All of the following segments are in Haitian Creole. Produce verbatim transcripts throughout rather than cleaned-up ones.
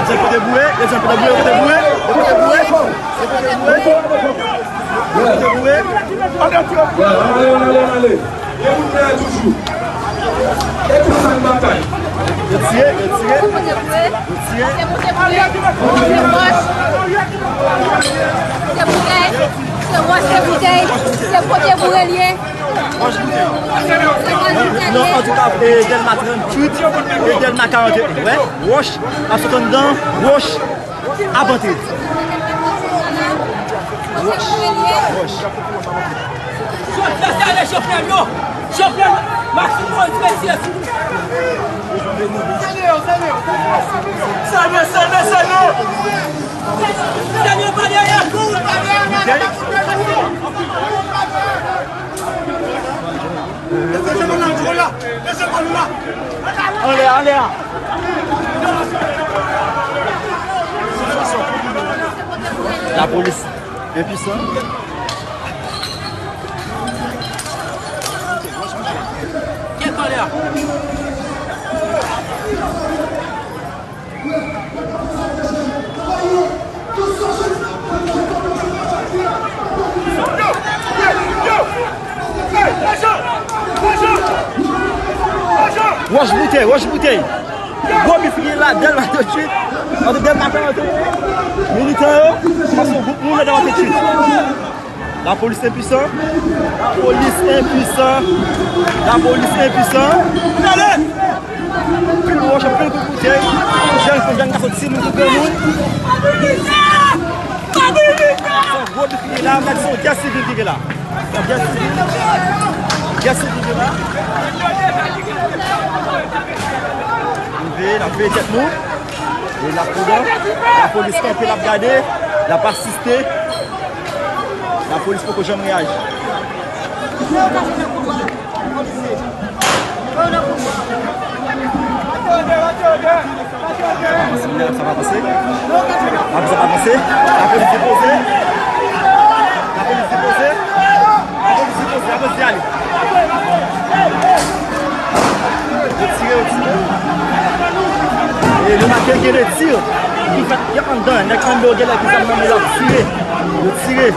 Yo pote boure, yo pote boure, yo pote boure, yo pote boure, yo pote boure, yo pote boure. Ann ale, ann ale, ann ale. Gen moun la toujou. E konsa n batay. Yo tire, yo tire, yo tire. Se boutèy, se wòch, se boutèy, se pote boure l ye. Wòch boutèy. Non, antouka, e, Dèlma tranntuit, e, Dèlma karanntuit, wè, wòch ap sot anndan, wòch ap antre. Wòch, wòch. Chofè, sale chofè yo! Chofè, Maximo, retire sou nou! Sale, sale, sale! Sale, pa dèyè, kouri, pa dèyè! Anlè a, anlè a. Lapolis enpisan. Kèt anlè a. Wòch boutèy, wòch boutèy. Gwo bif ki gen la, Dèlma tranntuit. Antre Dèlma tranntuit. Militan yo, paske yon gwoup moun nan Dèlma tranntuit. Lapolis enpisan. Lapolis enpisan. Lapolis enpisan. Anpil wòch, anpil kout boutèy. Jèn fanm, jèn gason, timoun, tout granmoun. Se yon gwo bif ki gen la, m ka di se yon gè sivil ki gen la. Se yon gè sivil. Gè sivil ki gen la. Nou veye, n ap veye tèt nou. E n ap pridan. Lapolis kanpe, l ap gade, l ap asiste. Lapolis poko janm reyaji. Sa pa avanse. Sa pa avanse. Lapolis depoze. Lapolis depoze. Lapolis depoze. Lapolis ale. Yo tire, yo tire. E yo make gen de tir ki fèt, y ap anndan. Nèg andeyo gen lè ki zam nan men yo ap tire. Yo tire.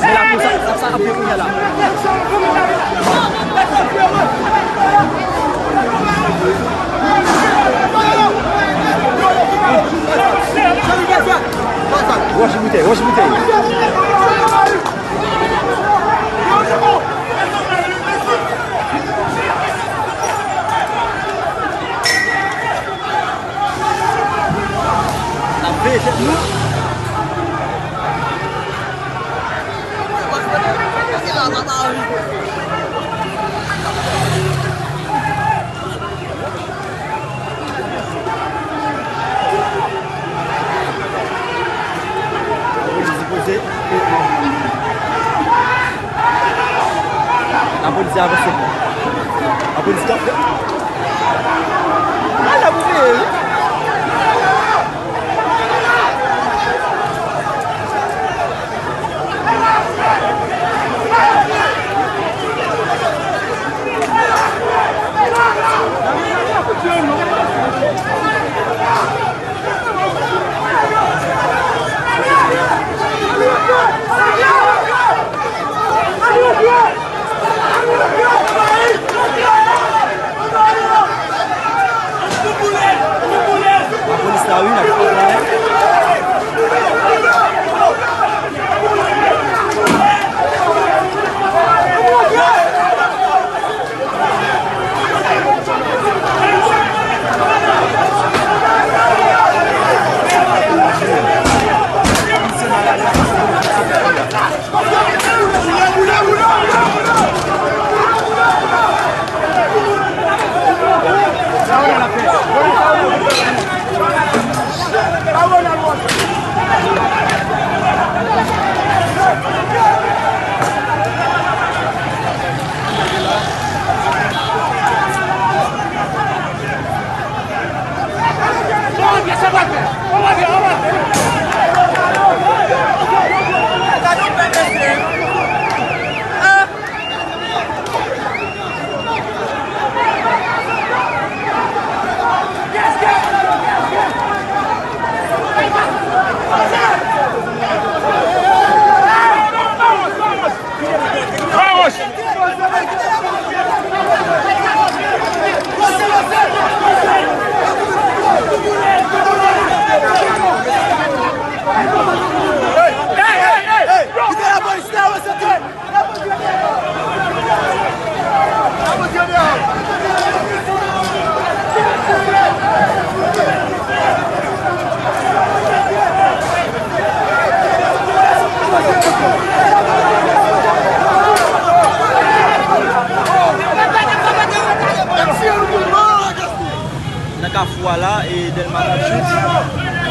Men lapolis ap, ap, ap, ap kounye a la. Wòch boutèy, wòch boutèy. N ap veye tèt nou. Lapolis depoze. Lapolis avanse. Lapolis kanpe. Ala pou veye wi. Lapolis la wi, n ap pran.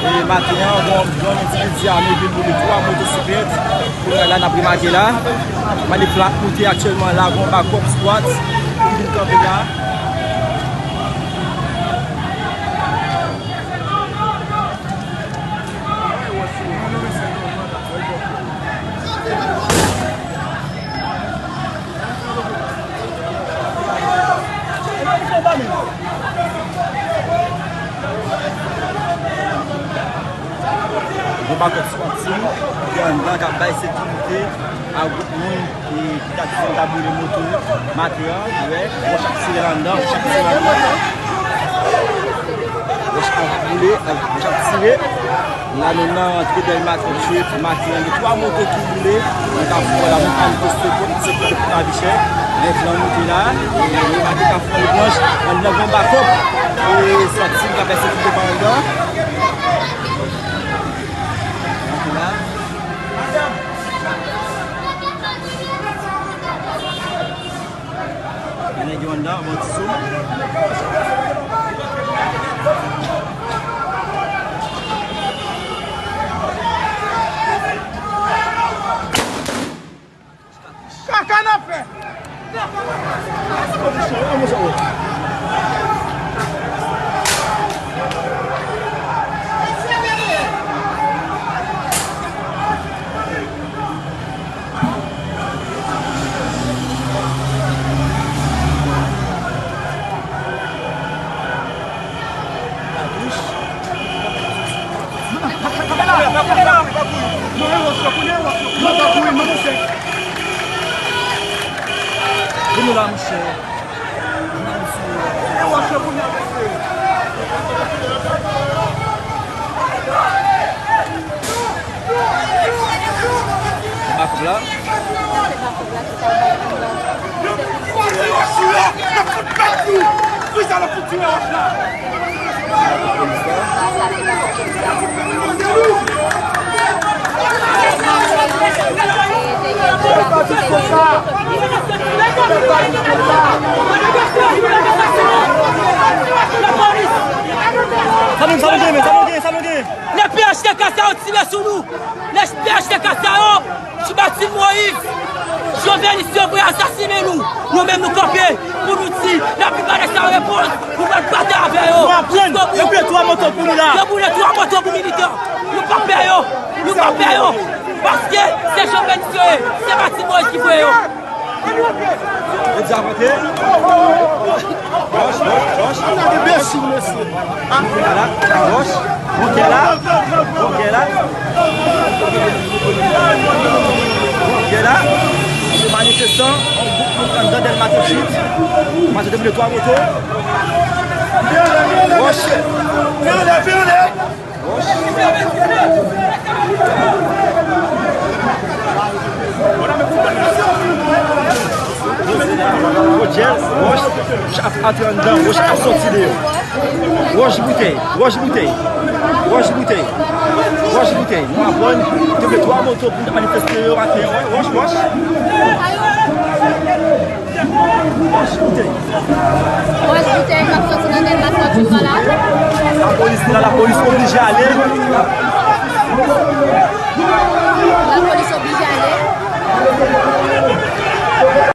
E maten an, gon, gon endividi ame vin boule twa motosiklèt. Kounye a la, n ap remake la. Manif la ap moute aktyèlman la, gon bakòp skwat pou vin kanpe la. Gon bakòp squad team ki anndan k ap bay sekirite a gwoup moun ki, ki ta di se yo ta boule moto maten an, wè, wòch ap tire la anndan, wòch ap tire la anndan. Wòch ap boule, wòch ap tire. La nou nan rantre Dèlma tranntuit, maten an, gen twa moto ki boule nan kafou a la, moun manifeste kont ensekirite, kout lavi chè. Nèg lan moute la, e, yo make kafou a, yo branch, anndan gon bakòp. E squad team k ap bay sekirite pa anndan. Rantre la. Gen nèg yo anndan, bon ti sou. Kaka n ap fè! Vini la, monchè. Bakòp la. Sa nou, sa nou gen, men, sa nou gen, sa nou gen? Nèg P H T K sa yo tire sou nou. Nèg P H T K sa yo, sou Martine Moïse, Jovelis yo vle asasinen nou. Nou menm nou kanpe pou nou di, n ap vin ba nèg sa yo repons, nou pral batay avè yo. Nou aprann, yo boule twa moto pou nou la. Yo boule twa moto pou militan. Nou p ap pè yo, nou p ap pè yo. Paske se Jovelis yo ye, se Martine Moïse ki voye yo. Yo di avanse. Wòch, wòch, wòch. Anbesil, mesye. Wòch. Bòkè la. Bòkè la. Bòkè la. Manifestan, yon gwoup moun anndan Dèlma tranntuit. Pase te boule twa moto. Wòch. Wòch. Wòch ap antre anndan, wòch ap sòti deyò. Wòch boutèy, wòch boutèy, wòch boutèy, wòch boutèy. Nou aprann, te vle twa moto pou nou manifeste yo maten an, wòch, wòch. Wòch boutèy. Wòch boutèy k ap sòti nan Dèlma tranntuit la. Lapolis la, lapolis oblije ale.